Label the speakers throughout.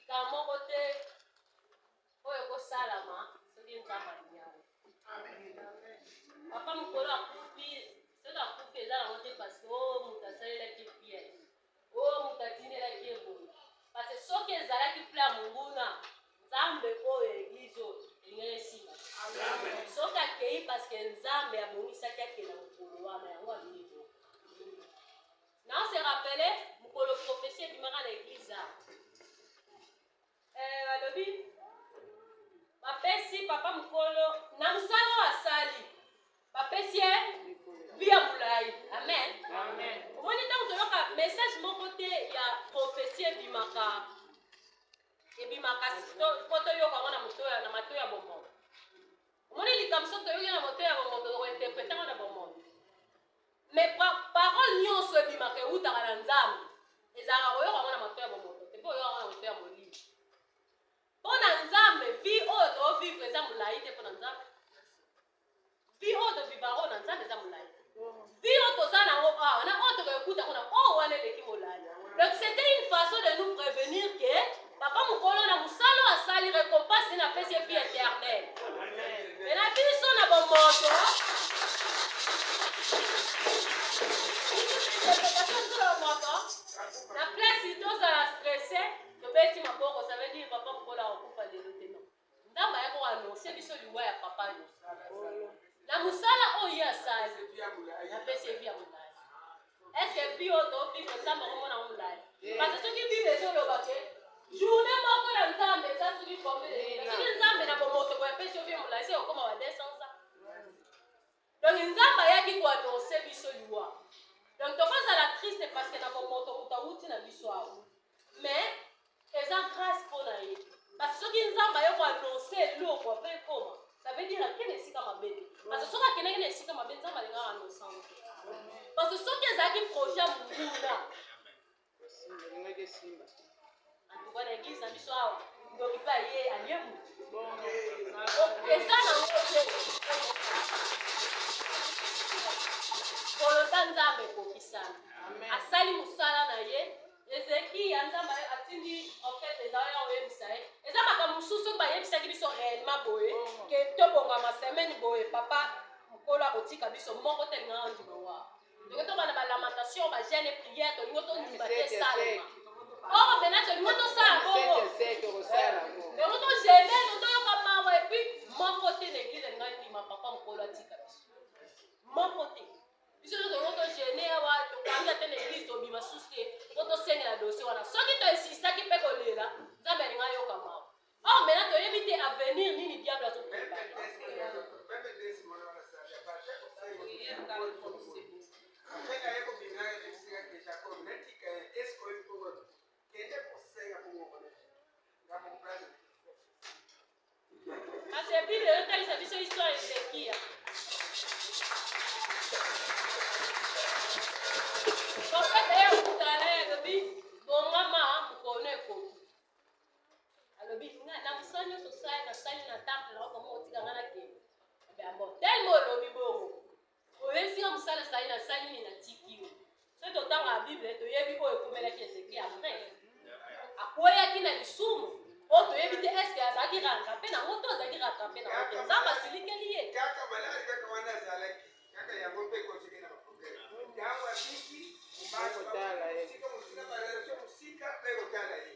Speaker 1: Likambo moko te oyo ekosalama soki Nzambe alingi yango. Papa mokolo akufi, soki akufi eza nango te parce que oh moto asalelaki ye piège, oh moto atindelaki ye boye. Parce que soki ezalaki plan ya monguna, Nzambe oyo ya eglise oyo elingaki esimba. Soki akei parce que Nzambe abongisaki akenda mokolo wana, yango alingi bongo. Na se rappeler mokolo prophetie ebimaka na eglise awa. Eh, balobi bapesi papa mokolo na mosala oyo asali bapesi ye vie ya molai. Amen. Amen. Omoni ntango toyoka message moko te ya prophetie ebimaka ebimaka mpo toyoka yango na moto na matoi ya bomoi. Omoni likambo soki toyoki na moto ya bomoi tokointerprete yango na bomoi. Mais parole nionso ebimaka ewutaka na Nzambe. Ezalaka koyoka yango na matoyi ya bomoto te, mpo oyoka yango na matoyi ya molimo. Mpo na Nzambe, vie oyo to vivre eza molayi te mpo na Nzambe. Vie oyo to vivre oyo na Nzambe eza molayi te. Vie oyo toza na yango awa na oyo tokokuta kuna oyo wana eleki molayi. Donc c'était une façon de nous prévenir que papa mokolo na mosala oyo asali récompense nini apesi ye vie éternelle. Mais na biso na bomoto na place tozala stresse tobeti maboko ça veut dire papa mokolo akokufa lelo te non nzambe ayaki koannonce biso liwa ya papa yo na mosala oyo ye asali napesi ye vie ya molai estce vie oyo tovivre nzambe akomona yango molai parce soki bible ezoloba ke journée moko na nzambe eza soki combien soki nzambe na bomoto boye apesi yo vie molai se okoma ba 200 ans donc nzambe ayaki koannonce biso liwa donc tokozala triste parce que na bomoto moto awuti na biso awa mais eza grace mpo na ye parce soki nzambe aye koannonce eloko ape ekoma ça veut dire akende esika mabe te parce soki akendaki na esika mabe nzambe alingaka annonce yango te parce que soki ezalaki projet ya monguna antuka na eglise na biso awa ndoki mpe aye alie motu eza nango te kolota nzambe ekokisana asali mosala na ye Ezekiya, Nzambe atindi prophète Esaü ya koyebisa ye. Eza makambo mosusu soki bayebisaki biso réellement boye ke tobongama semaine boye papa mokolo akotika biso moko te alingaka ndima wa. Donc tobanda ba lamentation, ba jeûne et prière, tolingo tondima te esalema. Or maintenant tolingo tosala bongo. Yango to jeûne, toyoka mawa et puis moko te na église alingaka ndima papa mokolo atika biso. Moko te. Biso nde tolingo to jeune awa tokangi ata na eglise tobima susu te mpo tosengela dossier wana. Soki to insistaki mpe kolela Nzambe alinga ayoka mawa. Or maintenant toyebi te avenir nini diable azo prepare. Kasi Bible ezotalisa biso histoire ya Ezekia. Prophète aye kokutana na ye alobi bongama mokolo ekoki. Alobi na mosala nyonso osali nasali na temple na okoma otika ngai nakende. Bon, tellement olobi bongo Oyebisi nga mosala esali nasali nini natiki yo. Soki totangaka Bible toyebi oyo ekomelaki Ezekiel après. Akweyaki na lisumu oyo toyebi te est-ce que azalaki rattrape na yango to azalaki rattrape na yango te. Nzambe asilikeli ye.
Speaker 2: Kaka maladi kaka wana azalaki kaka yango mpe ekontinue na baproblème. Ntango abiki bato mosika mosika barelation mosika bakotala ye.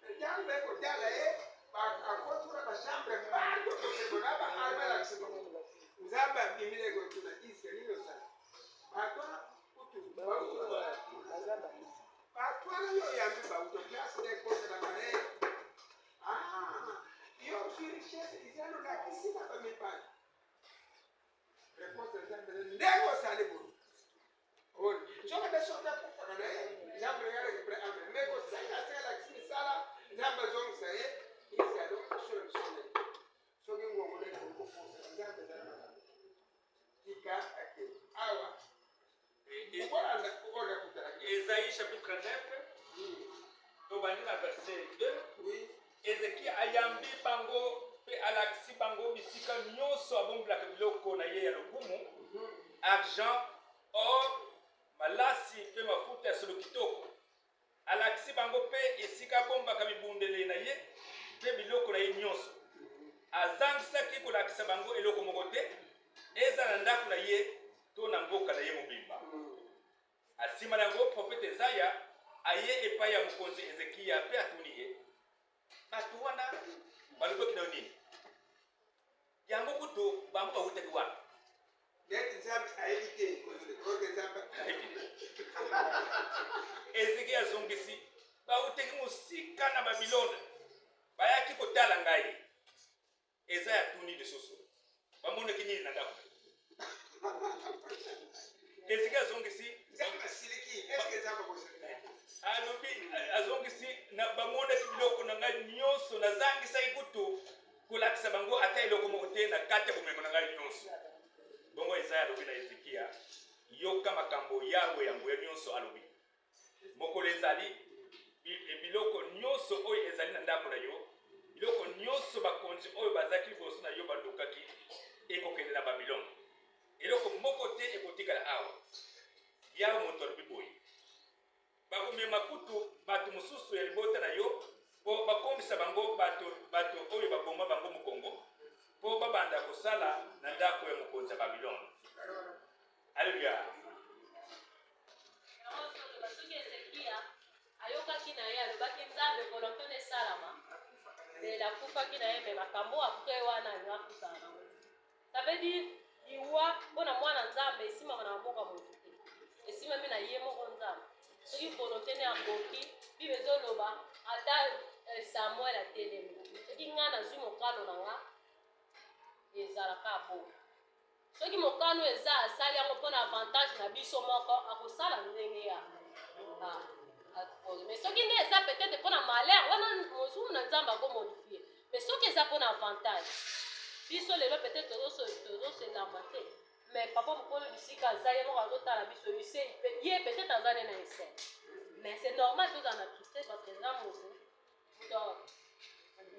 Speaker 2: Ntango bakotala ye akoti kuna bachambre partout na baarme alakisi bango. Nzambe abimi ye kotuna iske nini osala bato wana kutu bato wana yo oyambi bauto place nde ekotelaka ye ah, yo ozwi richesse izali olakisi na bamipaya reponse nzambe ndenge osali boye Soki nde soki akufaka na ye nzambe ndenge aleki pre amen me kosenga senga alakisi misala nzambe azongisa ye israel osolo misolo na ye soki ngongo nde kokofosa nzambe ezala makambo tika akende awa okolanda okolanda kutalaki
Speaker 3: Esaïe chapitre 9 tobandi na verset 2
Speaker 2: oui
Speaker 3: Ezekia ayambi bango mpe alakisi bango bisika nyonso abombelaka biloko na ye ya lokumu, argent, or, malasi mpe mafuta ya solo kitoko. Alakisi Alakisi bango mpe esika abombaka bibundeli na ye mpe biloko na ye nyonso. Azangisaki kolakisa bango eloko moko te, ezala na ndako na ye to na mboka na ye mobimba. Nsima na yango, profete Ezaya aye epai ya mokonzi Ezekiya mpe atuni ye, Bato wana balobaki na yo nini? Yango kutu bango bawutaki wapi?
Speaker 2: Neti Nzambe ayebi te, oke Nzambe
Speaker 3: ayebi te. Ezekiel azongisi, bawutaki mosika na Babilone, bayaki kotala ngai. Ezaya atuni lisusu, bamonaki nini na ndako? Ezekiel azongisi,
Speaker 2: Nzambe asiliki, eske Nzambe akosilika?
Speaker 3: Alobi, azongisi, na bamonaki biloko na ngai nyonso, nazangisaki kutu kolakisa bango ata eloko moko te na kati ya bomengo na ngai nyonso. Bongo Ezaya alobi na Hezekia, yoka makambo Yawe ya nguya nyonso alobi. Mokolo ezali, biloko nyonso oyo ezali na ndako na yo, biloko nyonso bakonzi oyo bazalaki liboso na yo balukaki, ekokende na Babilone. Eloko moko te ekotikala awa. Yawe moto alobi boye. Bakomema kutu bato mosusu ya libota na yo mpo bakomisa bango bato, bato oyo baboma bango mokongo, mpo babanda kosala na ndako ya mokonzi ya Babilone. Aleluya!
Speaker 1: Soki Ezekia ayokaki na ye, alobaki Nzambe volonte na esalama, mais akufaki na ye, mais makambo après wana alinga akutana nango. Ça veut dire liwa mpo na mwana Nzambe esimama na maboko ya moto te, esimami na ye moko Nzambe. Soki volonte ne akoki, Bible ezoloba ata eh, Samuel atelemi, soki ngai nazwi mokano na nga ezalaka bongo. Soki mokano eza asali yango mpo na avantage na biso moko, akosala ndenge ya mais soki nde eza peut-être mpo na malheur wana mosusu na Nzambe akomodifie, mais soki eza mpo na avantage biso lelo peut-être tozoselama te, mais papa mokolo bisika aza ye moko azotala biso ye peut-être aza nde na ese, mais c'est normal tozala na tristesse parce que eza moto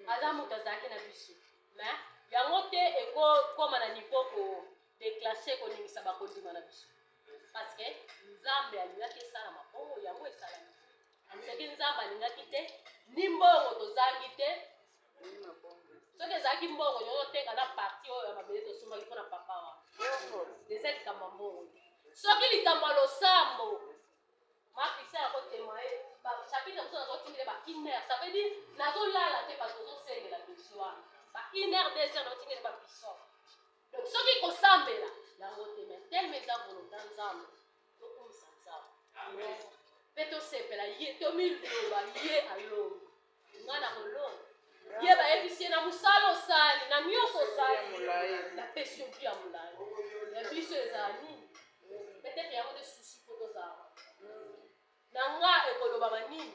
Speaker 1: aza moto azalaki na biso, mais yango te ekokóma na niveau ko déclencher koningisa bakondima na biso, parce que Nzambe alingaki esalama bongo, yango esalami. Soki Nzambe alingaki te, ni mbongo tozangi te. Soki ezalaki mbongo, nyonso teka na partie oyo ya mabele tosombaki mpona papa wana. Eza likambo ya mbongo te. Soki likambo ya losambo, makristien akotémoye chapitre mosusu nazotindele ba une heure, ça veut dire nazolala te parce ozosengela dossier wana ba une heure, 2 heures, nazotindele ba pison. Donc soki kosambela yango te, mais telema eza volonté Nzambe, tokumisa Nzambe mpe tosepela ye, tomiloba ye alongi, nga na kolonga ye. Bayebisi ye na mosala osali, na nyonso osali, napesi yo vie ya molai. Ya biso ezala nini? Peut-être yango nde susi mpo tozala na nga ekolobama nini,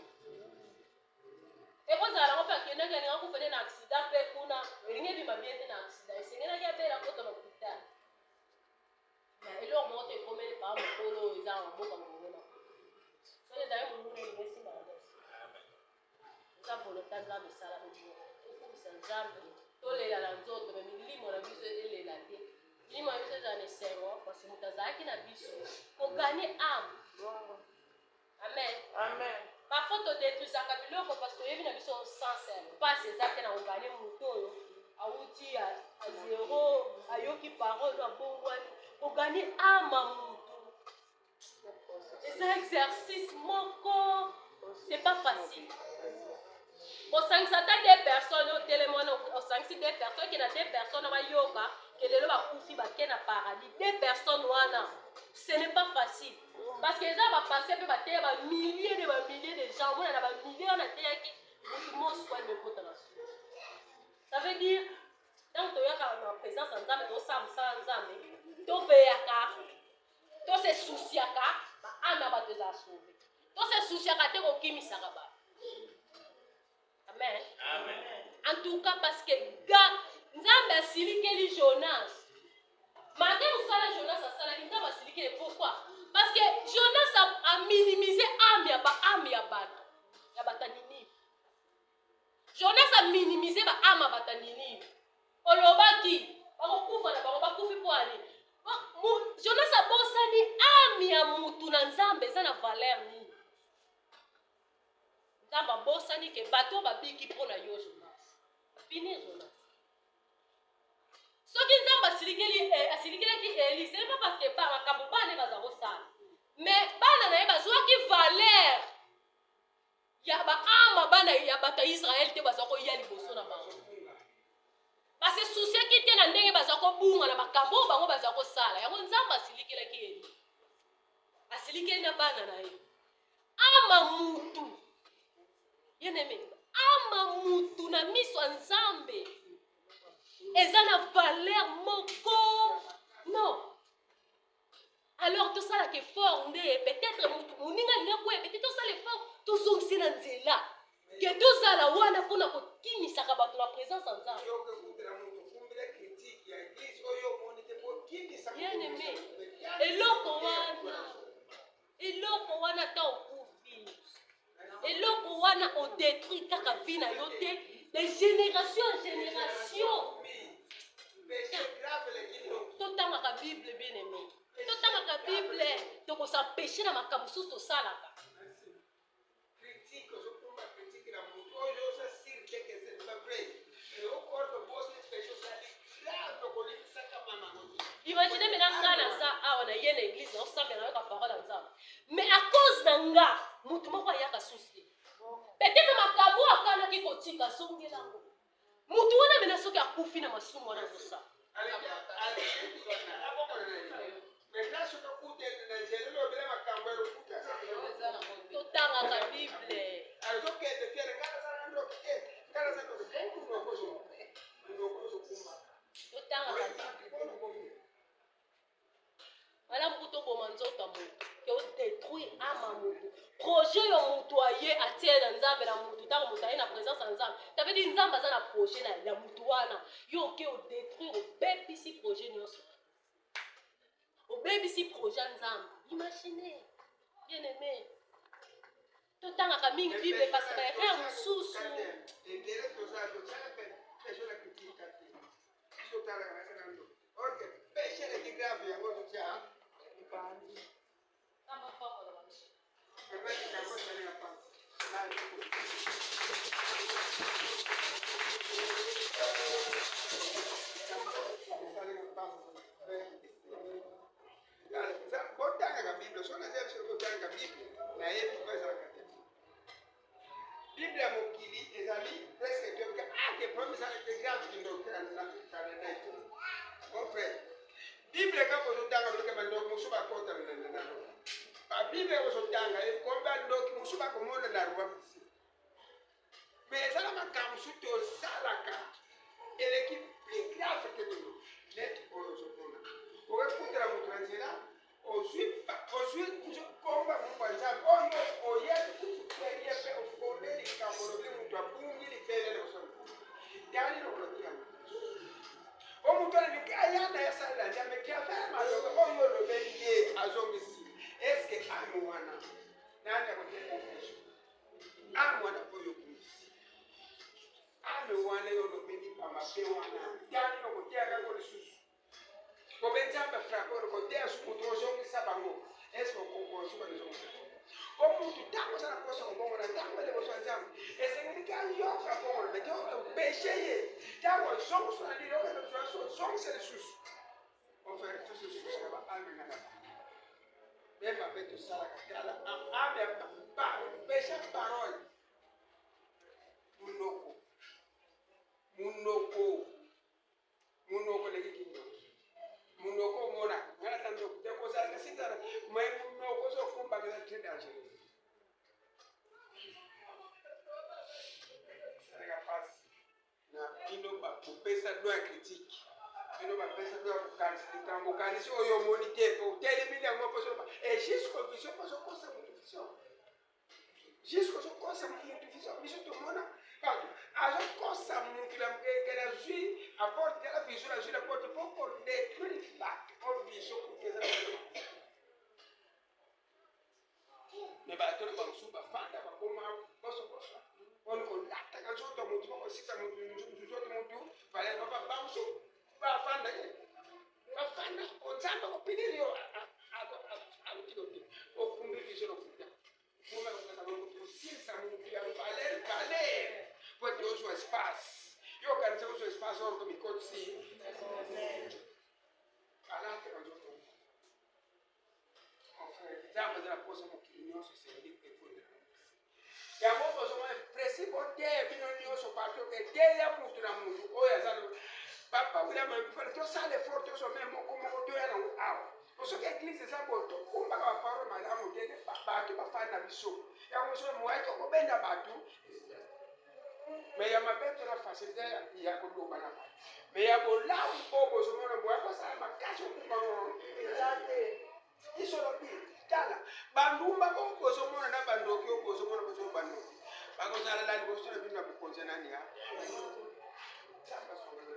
Speaker 1: ekozala yango mpe akendaki, alinga kufa nde na accident, mpe kuna elingi ebima bien te na accident, esengelaki abela kota na hôpital na eloko moko te ekomeli paa mokolo oyo eza na maboko ya monguna. Soki ezali monguna, elingi esimba na nyonso. Eza volonté Nzambe esalami bongo. Tokumisa Nzambe, tolela na nzoto, mais milimo na biso elela te. Milimo na biso ezala na esengo parce que moto azalaki na biso kogagner âme. Amen,
Speaker 4: amen.
Speaker 1: Parfois todétruisaka biloko parce toyebi na biso sens mpasi eza te na kogagner moto oyo awuti ya zéro, ayoki parole, abongwani. Kogagner âme ya motu eza exercice moko, c'est pas facile. Kosangisa ata deux personnes oyo telemi wana, osangisi deux personnes, ke na deux personnes bayoka ke lelo bakufi, bake na paradis, deux personnes wana, ce n'est pas facile parce que eza bapasteur mpe bateya bamilliers de bamilliers de gens. Omona na bamilliers wana ateyaki, motu mosu wana ekota na suki. Ça veut dire ntango toyaka na présence ya Nzambe, tosala mosala Nzambe, toveyaka, tose souciaka baâme ya bato ezala sauvé, tose souciaka te kokimisaka bato. Amen,
Speaker 3: amen.
Speaker 1: En tout cas, parce que ga Nzambe asilikeli Jonas malgré mosala Jonas asalaki. Nzambe asilikeli pourquoi? Parce que Jonas aminimiser âme ya baâme ya bato, ya bato ya Ninive. Jonas aminimiser baâme ya bato ya Ninive. Olobaki bakokufa na bango, bakufi mpo ani? Jonas abosani âme ya mutu na Nzambe eza na valeur nini. Nzambe abosani ke bato oyo babiki mpo na yo Jonas. Finir Jonas. Soki Nzambe asilikeli eh, asilikelaki Eli, ce n'est pas parce que ba makambo bana ye baza kosala. Mais bana na ye bazwaki valeur ya ba ama bana ya bato ya Israël te baza koya liboso na bango. Base souciaki te na ndenge baza kobunga na makambo oyo bango baza kosala. Yango Nzambe asilikelaki Eli. Asilikeli na bana na ye. Ama mutu. Bien aimé, ama mutu na miso ya Nzambe eza na valeur moko non. Alors tosalaka effort nde peut-être mutu moninga alingi akwea, peut-être tosala effort tozongise na nzela ke tozala wana mpona kokimisaka bato na présence ya Nzambe. Bien aimé, eloko wana eloko wana ata okufi eloko wana odetruit kaka vie na yo te de génération en génération. Totangaka Bible, bien aimé, totangaka Bible, tokos'empêche na makambo mosusu tosalaka.
Speaker 2: Critique ozokumba critique na motu oyo oza sûr te que c'est pas vrai, okordo bosi péché osali grave, okolikisaka mama.
Speaker 1: Imagine maintenant nga naza awa na ye na église, naosambela, nayoka parole ya Nzambe, mais à cause na nga motu moko ayaka susu te. Peut-être makambo oyo akanaki kotika azongelango motu wana mena soki akufi na masumu wana azosala.
Speaker 2: Maintenant soki akute na nzela olobela makambo ya lokuta.
Speaker 1: Totangaka Bible.
Speaker 2: Azokende fiere: nga nazala ndoki te, nga naza ndoki te. Munoko ozokumba.
Speaker 1: Totangaka Bible malamu kuta oboma nzoto ya motu ke odétruire âme ya motu. Projet oyo motu aye atie na Nzambe na motu, ntango moto aye na présence ya Nzambe, ça veut dire Nzambe aza na projet na ya motu wana. Yo oke odétruire, obebisi projet nyonso, obebisi projet ya Nzambe. Imagine, bien aimé, totangaka mingi Bible parce que baerreur mosusu.
Speaker 2: Ebele tozala péché na critique te. Biso otalaka nasaka ndoki or que péché eleki grave, yango totia.
Speaker 1: Nzambe apambola biso.
Speaker 2: Vraiment, likambo esalinga mpasi. Esalinga mpasi. Botangaka Bible. So naza biso totangaka Bible, nayebi ko ezalaka te. Bible ya mokili ezali presque te ake problème ezalaka grave kindoki na mon frère. Bible kaka ozotanga loke bandoki mosusu bakota na babible ozotanga ekomba ndoki mosusu bakomona na roi, mais eza na makambo mosusu tosalaka eleki plus grave ke kindoki neti oyo ozomona. Okekutela moto na nzela, ozwi komba moko ya Nzambe oyo oyebi kutu te, ye mpe ofole likambo, olobi moto abungi libele na kosala tali lokolaki yango. O moto alingi aya na ye asalela Nzambe travers maloba oyo olobeli ye, azongisi. Est-ce âme wana nani akoki confession? Âme wana oyo obungisi, âme wana oyo olobeli bamabe wana, tali lokoteya kaka lisusu kobe Nzambe frappe oyo koteya su moto ozongisa bango. Est-ce okosuka lizongisa o mutu? Ntango oza na posa kobongola, ntango liboso ya Nzambe esengeli ka yoka bongola mete opeshe ye. Ntango ozongisa na lilo, ozongisa lisusu. Ofere tosususa baâme na bato me mabe tosalaka. Tala âme ya péché, parole, munoko, munoko, munoko eleki kindoki. Munoko omona nga naza ndoki te, kozalaka sinzala, mais munoko ozokumbaka eza très dangereux. Esalaka mpasi na bino kopesa droit ya critique, bino bapesa droit ya kokanisa likambo. Okanisi oyo omoni te, po otelemili yango, mpo ozoloba e jusqu'au vision, mpo ozokosa motu vision, jusque ozokosa motu vision. Biso tomona bato azokosa motu na mokekele, azwi apporte tala vision, azwi na porte mpo kodétruire bato o vision kutu eza. Me bato na bamosusu bafanda bakoma kosokoso mpona kolataka nzoto motu, mpo kosisa nzoto motu valeur. Bamosusu bafanda ye, bafanda Nzambe akopiniri yo, akotiko te. Okumbi vision lokuta, kosilisa motu ya. bato eteya mutu na mutu oyo aza papa William alobi tosala effort tosome moko moko toya nango awa. Po soki eglise eza boye tokumbaka ba parole malamu te bato bafandi na biso yango biso moye tokobenda bato me ya mabe tona facilité ya koloba na bato me ya bolamu oyo bozomona boya kosala makasi okumba ngo eza te. Yesu alobi, tala, bandumba oyo bozomona na bandoki oyo bozomona bozo bandoki bakozala na liboso na bino na bokonzi ya nani ya Nzambe asunga bino.